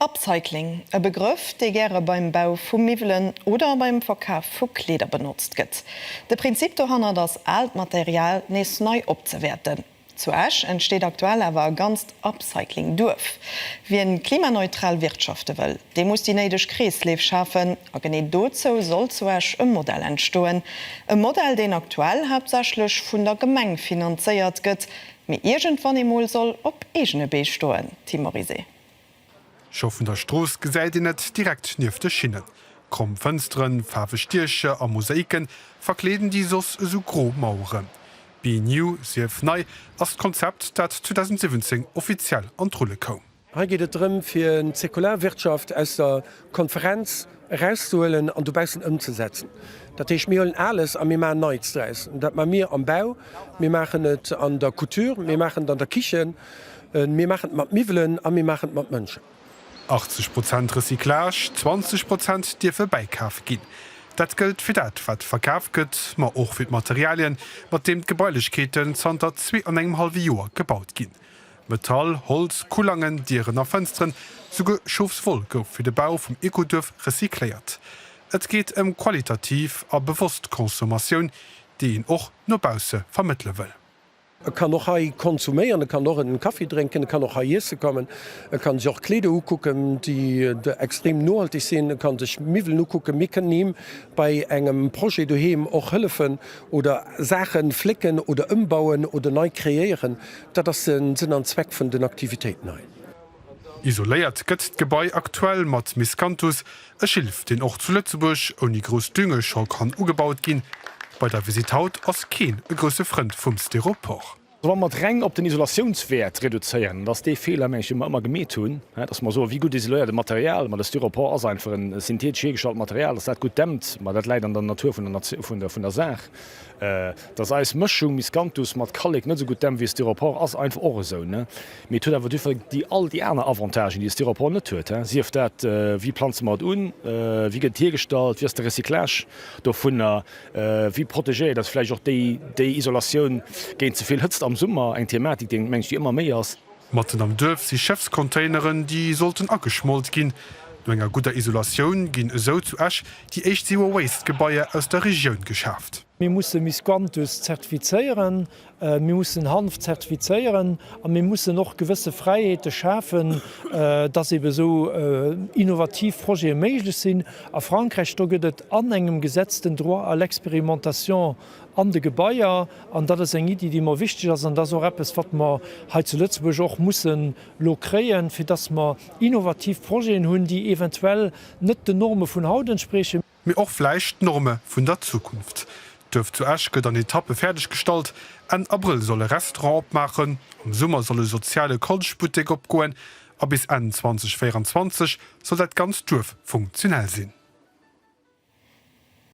Upcycling, e Begrëff, dee gäre beim Bau vu Miwwelen oder beim Verkaf vu Kleeder benotzt gëtt. De Prinzip dohannert ass, aalt Material nees nei opzewäerten. Zu Esch entsteet aktuell awer e ganzt Upcycling-Duerf. Wien klimaneutral wirtschafte wëll, dee muss déi néideg Kreesleef schafen. A genee dozou soll zu Esch e Modell entstoen. E Modell, deen aktuell haaptsächlech vun der Gemeng finanzéiert gëtt, mee iergendwann eemol soll op eegene Bee stoen. Tim Morizet. Scho vun der Strooss gesäit een et, direkt nieft de Schinnen. Kromm Fënsteren, faarweg Diecher a Mosaiken verkleeden déi soss esou gro Maueren. Be New, Sief nei, ass d'Konzept, dat 2017 offiziell an d'Rulle koum. Hei geet et drëm, fir d'Zirkularwirtschaft aus der Konferenz erauszehuelen an dobaussen ëmzesetzen. Dat heescht, mir huelen Ales a mir maachen Neits draus. Dat maache mir am Bau, mir maachen et an der Couture, mir maachen et an der Kichen. Mir maachen et mat Miwwelen a mir maachen et mat Mënschen. 80 Prozent Recyclage, 20 Prozent dierfe bäikaf ginn. Dat gëllt fir dat, wat verkaf gëtt, ma och fir d'Materialien, mat deem d'Gebailechkeeten zanter zwee an engem hallwe Joer gebaut ginn. Metall, Holz, Kullangen, Dieren a Fënsteren, souguer Schofswoll gouf fir de Bau vum Ekoduerf recycléiert. Et geet ëm qualitativ a bewosst Consommatioun, déi een och no bausse vermëttele wëll. E kann och hei konsuméieren, e kann och en Kaffi drénken, e kann och hei iesse kommen, e kann sech och Kleeder ukucken, déi extrem nohalteg sinn, e kann sech Miwwelen ukucken. Mir kënnen him bei engem Projet doheem och hëllefen oder Saache flécken oder ëmbauen oder nei kreéieren. Dat ass de Sënn an Zweck vun den Aktivitéiten hei. Isoléiert gëtt d'Gebai aktuell mat Miscanthus, e Schilf, deen och zu Lëtzebuerg ouni grouss Dünge scho kann ugebaut ginn. Bei der Visitt haut ass keen e grousse Frënd vum Styropor. Wa mer et reng op den Isolatiounswäert reduzéieren, dat ass dee Feeler, meng ech, dee mer ëmmer gemeet hunn, dass mer soen, wéi gutt isoléiert e Material, ma de Styropor ass einfach e synthetesch hiergestallt Material, dass dat gutt dämmt, ma dat läit an der Natur vun der Saach. Dass eis Mëschung Miscanthus mat Kallek net esou gutt dämmt wéi Styropor ass einfach och esou, ne? Mee et huet awer duerfir déi all déi aner Avantagen, déi e Styropor net huet, he? Sief dat, wéi planze mer et un, wéi gëtt et hiergestallt, wéi ass de Recyclage dovunner, wéi protegéiert eis vläicht och déi déi Isolatioun géint ze vill Hëtzt am Summer, eng Thematik, déi, meng ech, déi ëmmer méi ass. Matten am Duerf si Schëffscontaineren, déi sollten ageschmolt ginn. No enger gudder Isolatioun ginn esou zu Esch déi éischt Zero-Waste-Gebaier aus der Regioun geschaaft. Mir musse Miscanthus zertifizéieren, mir mussen Hanf zertifizéieren a mir mussen och gewësse Fräiheete schafen, dass ebe esou innovativ Projete méiglech sinn. A Frankräich, do gëtt et an engem Gesetz den Droit à l'expérimentation an de Gebaier. An dat ass eng Iddi, déi mer wichteg ass. An dat ass och eppes, wat mer hei zu Lëtzebuerg och mussen elo kréien, fir dass mer innovativ Projeten hunn, déi eventuell net den Norme vun haut entspriechen. Mee och vläicht d'Norme vun der Zukunft. D'Duerf zu Esch gëtt an Etappe fäerdeg gestallt. Enn Abrëll soll e Restaurant opmaachen, am Summer soll e soziale Konschtbuttek opgoen a bis Enn 2024 soll dat ganzt Duerf funktionell sinn.